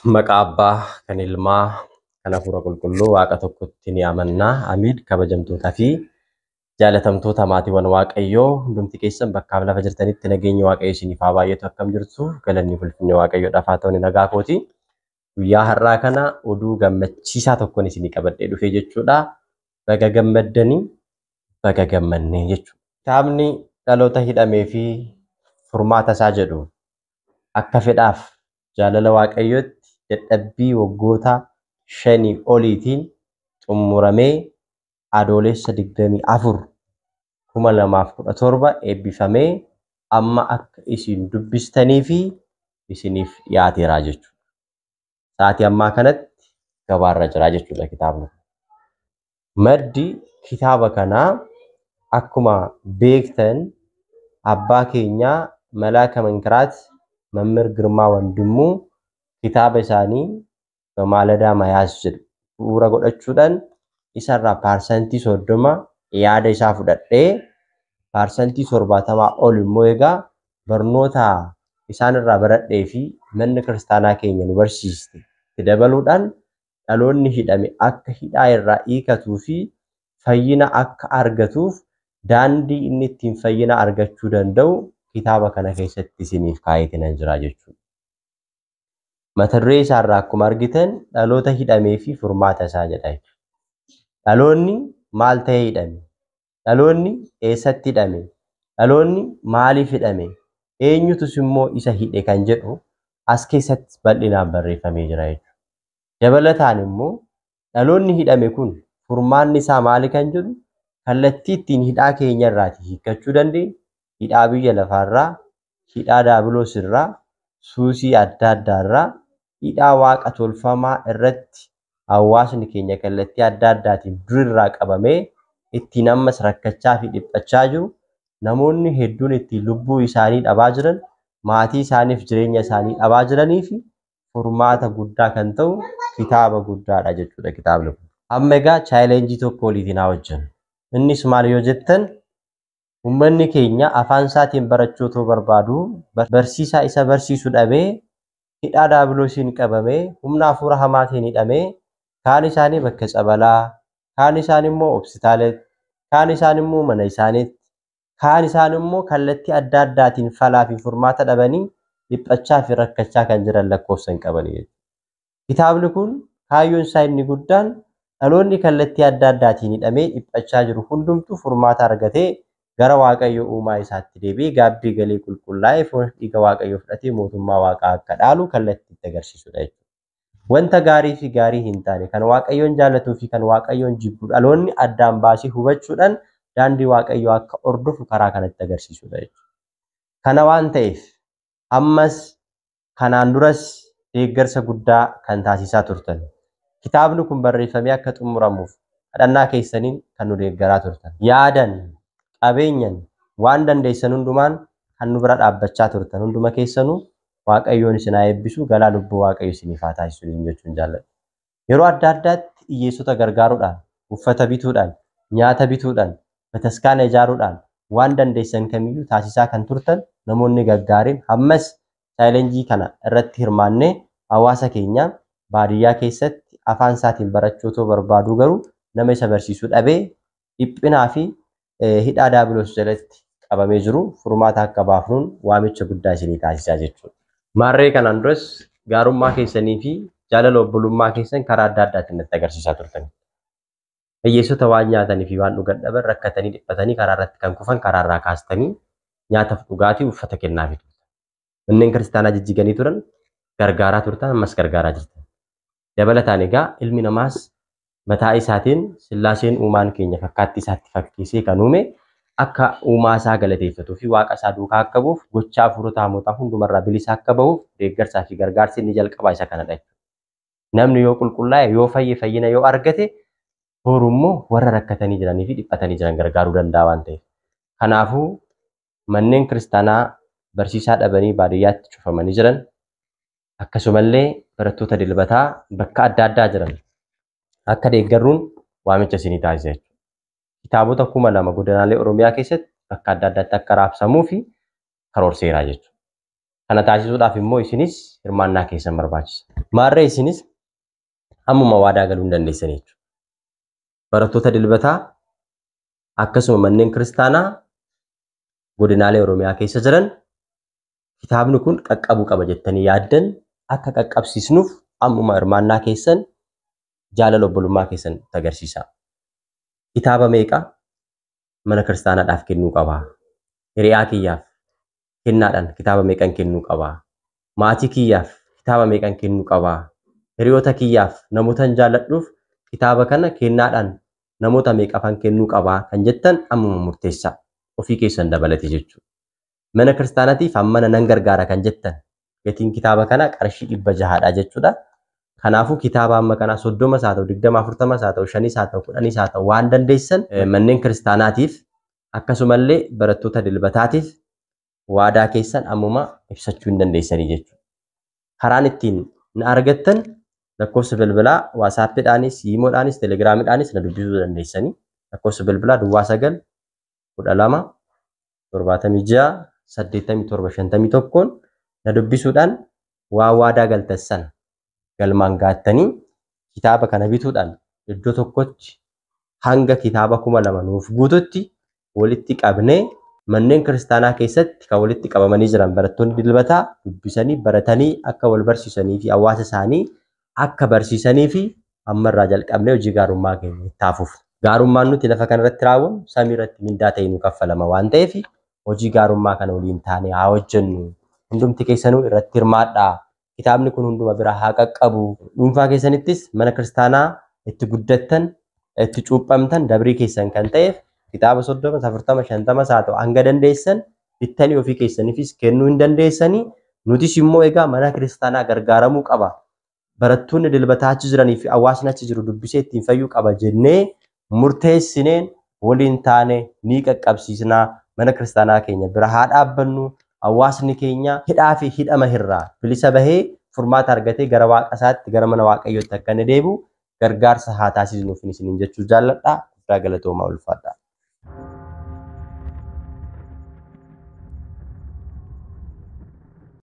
Maqaa Abbaa kan Ilmaa kan Hafuura Qulqulluu Waaqa tokkotti ni amannaa. Amiin. Kabajamtootaa fi jaalatamtoota maatiiwwan Waaqayyoo hundumti keessan bakkaaf lafa jirtanitti nageenyi Waaqayyo isiniif haa baay'atu. Akkam jirtu? Galanni ulfinni Waaqayyoodhaaf haa ta'u, nagaa kooti. Guyyaa har'aa kana oduu gammachiisaa tokkoon isinii qabadhee dhufee jechuudha. Baga gammaddanii, baga gammannee jechuudha. Kitaabni dhaloota hidhamee fi furmaata isaa jedhu akka fedhaaf jaalala Waaqayyootti dadhabbii waggoota 5 oliitiin xumuramee adoolessa 24 2017 eebbifamee amma akka isin dubbistanii fi isiniif dhiyaateera jechuudha. Sa'aatii ammaa kanatti gabaarra jira jechuudha kitaabni. Maddi kitaaba kanaa akkuma beektan abbaa keenyaa Malaaka Mankiraat Mammir Girmaa Wandimmuu kitaaba isaanii Bamaaladaa Mayaas jedhu bu'uura godhachuudhaan isarraa 30% yaada isaa fudhadhee 70% ol immoo egaa barnoota isaanirraa baradhee fi manni kiristaanaa keenya nu barsiiste itti dabaluudhaan dhaloonni hidhame akka hidhaa irraa hiikatuu fi fayyina akka argatuuf daandii inni ittiin fayyina argachuu danda'u kitaaba kana keessatti isiniif kaa'eetiin jira jechuudha. Mata duree isaarraa akkuma argitan dhaloota hidhamee fi furmaata isaa jedha. Dhaloonni maal ta'ee hidhame? Dhaloonni eessatti hidhame? Dhaloonni maaliif hidhame? Eenyutus immoo isa hidhe kan jedhu as keessatti bal'inaan barreeffamee jira jechuudha. Dabalataan immoo dhaloonni hidhame kun furmaanni isaa maali kan jedhu kallattii ittiin hidhaa keenya irraatii hiikkachuu dandeenyu, hidhaa biyya lafaarraa, hidhaa daabiloos irraa, suusii adda addaarraa, hidhaa waaqa tolfamaa irratti hawaasni keenya kallattii adda addaatiin durirraa qabamee ittiin ammas rakkachaa fi dhiphachaa jiru, namoonni hedduun ittiin lubbuu isaanii dhabaa jiran, maatii isaaniif jireenya isaanii dhabaa jiranii fi furmaata guddaa kan ta'u kitaaba guddaadha jechuudha kitaabni kun. Amma egaa chaalenjii tokko waliitiin haa hojjennu. Innis maal yoo jettan, uummanni keenya afaan isaatiin barachuu otoo barbaadu barsiisaa isa barsiisu dhabee hidhaa daabiloosiin qabamee humna hafuura hamaatiin hidhamee kaan isaanii bakka tsabalaa, kaan isaan immoo hospitaalatti, kaan isaan immoo mana isaaniitti, kaan isaan immoo kallattii adda addaatiin falaa fi furmaata dhabanii dhiphachaa fi rakkachaa kan jiran lakkoofsa hin qabanii jechuudha. Kitaabni kun kaayyoon isaa inni guddaan dhaloonni kallattii adda addaatiin hidhamee dhiphachaa jiru hundumtuu furmaata argatee gara Waaqayyo uumaa isaatti deebi'ee gaabbii galee qulqullaa'ee foon dhiiga Waaqayyoo fudhatee mootummaa Waaqaa akka dhaalu kallattii itti agarsiisudha jechuudha. Wanta gaarii fi gaarii hin taane kan Waaqayyoon jaallatuu fi kan Waaqayyoon jibbu dhaloonni addaan baasee hubachuudhaan daandii Waaqayyoo akka hordofu karaa kanatti agarsiisudha jechuudha. Kana waan ta'eef ammas kanaan duras deeggarsa guddaa kan taasisaa turtan. Kitaabni kun barreeffamee akka xumuramuuf kadhannaa keessaniin kan nu deeggaraa turtan. Yaadan, qabeenyan, waan dandeessan hundumaan kan nu bira dhaabbachaa turtan hunduma keessanuu Waaqayyoon isin haa eebbisu, galaa lubbuu Waaqayyo isiniif haa taasisu jechuun jaalladha. Yeroo adda addaatti hiyyeessota gargaaruudhaan, uffata bituudhaan, nyaata bituudhaan, bataskaana ijaaruudhaan waan dandeessan kamiyyuu taasisaa kan turtan namoonni gaggaariin ammas chaalenjii kana irratti hirmaannee hawaasa keenya baadiyyaa keessatti afaan isaatiin barachuu otoo barbaaduu garuu nama isa barsiisuu dhabee dhiphinaa fi hidhaa daabiloos jalatti qabamee jiru furmaata akka baafnuun waamicha guddaa isinii taasisaa jechuudha. Maarree kanaan duras gaarummaa keessanii fi jaalala obbolummaa keessan karaa adda addaatiin natti agarsiisaa turtan. Hiyyeessota waan nyaatanii fi waan dhugan dhaban rakkatanii dhiphatanii karaa irratti kan kufan karaa irraa kaastanii nyaataaf dhugaatii uffata kennaafii turtan. Manneen kiristaanaa jijjiganii turan gargaaraa turtan, ammas gargaaraa jirtan. Dabalataan egaa ilmi namaas mataa isaatiin Sillaaseen uumaan keenya fakkaattii isaatti fakkeessee kan uume akka uumaa isaa galateeffatuu fi waaqa isaa duukaa akka bu'uuf gochaa hafuurota hamootaa hundumarraa bilisa akka bahuuf deeggarsaa fi gargaarsi inni jalqabaa isa kanadha jechuudha. Namni yoo qulqullaa'e, yoo fayye, fayyina yoo argate boru immoo warra rakkatanii jiranii fi dhiphatanii jiran gargaaruu danda'a waan ta'eef. Kanaafuu manneen kiristaanaa barsiisaa dhabanii baadiyyaatti cufamanii jiran akkasumallee barattoota dilbataa bakka adda addaa jiran akka deeggarruun waamicha isinii taasisa jechuudha. Kitaabota 2000 godinaalee Oromiyaa keessatti bakka adda addaatti akka raabsamuu fi karoorseeraa jechuudha. Kana taasisuudhaaf immoo isinis hirmaannaa keessan barbaachisa. Maarree isinis ammuma waadaa galuu hin dandeessan jechuudha. Barattoota dilbataa akkasuma manneen kiristaanaa godinaalee Oromiyaa keessa jiran kitaabni kun qaqqabuu qaba jettanii yaaddan akka qaqqabsiisnuuf ammuma hirmaannaa keessan jaalala obbolummaa keessan agarsiisa. Kitaaba meeqa mana kiristaanaadhaaf kennuu qabaa? Hiriyaa kiyyaaf kennaadhaan kitaaba meeqan kennuu qabaa? Maatii kiyyaaf kitaaba meeqan kennuu qabaa? Hiriyoota kiyyaaf namootan jaalladhuuf kitaaba kana kennaadhaan namoota meeqafan kennuu qabaa kan jettan ammuma murteessaa. Ofii keessan dabalate jechuudha. Mana kiristaanaatiif hammana nan gargaara kan jettan gatiin kitaaba kanaa qarshii 600dha jechuudha. Kanaafuu kitaaba amma kanaa 30 haa ta'u, 20, 40 haa ta'u, 5 haa ta'u, 10 haa ta'u waan dandeessan manneen kiristaanaatiif akkasumallee barattoota dilbataatiif waadaa keessan ammuma ibsachuu hin dandeessanii jechuudha. Karaan ittiin na argattan lakkoofsa bilbilaa waasaappiidhaanis, iimoodhaanis, telegiraamiidhaanis na dubbisuu dandeessanii. Lakkoofsa bilbilaa duwwaa 9 12 76 87 51 na dubbisuudhaan waa waadaa galtan sana galmaan gaattanii kitaaba kana bituudhaan iddoo tokkotti hanga kitaaba 2000 nuuf guututti walitti qabnee manneen kiristaanaa keessatti kan walitti qabamanii jiran barattoonni dilbataa dubbisanii baratanii akka wal barsiisanii fi hawaasa isaanii akka barsiisanii fi ammarraa jalqabnee hojii gaarummaa keenya itti hafuuf. Gaarummaan nuti lafa kanarratti raawwannu samii irratti mindaa ta'ee nu kaffalama waan ta'eef hojii gaarummaa kana waliin taanee haa hojjennu. Hundumti keessanuu irratti hirmaadhaa. Kitaabni kun hunduma bira haa qaqqabu. Dhuunfaa keessanittis mana kiristaanaa itti guddattan, itti cuuphamtan dabrii keessan kan ta'eef kitaaba 30, 40, 50 haa ta'u hanga dandeessan bittanii ofii keessaniifis kennuu hin dandeessanii. Nutis immoo egaa mana kiristaanaa gargaaramuu qaba. Barattoonni dilbataa achi jiranii fi hawaasni achi jiru dubbisee ittiin fayyuu qaba jennee murteessineen waliin taane ni qaqqabsiisnaa. Mana kiristaanaa keenya bira haa dhaabbannu. Hawaasni keenya hidhaa fi hidhama irraa bilisa bahee furmaata argatee gara waaqa isaatti gara mana waaqayyootti akka inni deebi'u gargaarsa haa taasisnuuf isiniin jechuu jaalladha. Guddaa galatoomaa ulfaadha.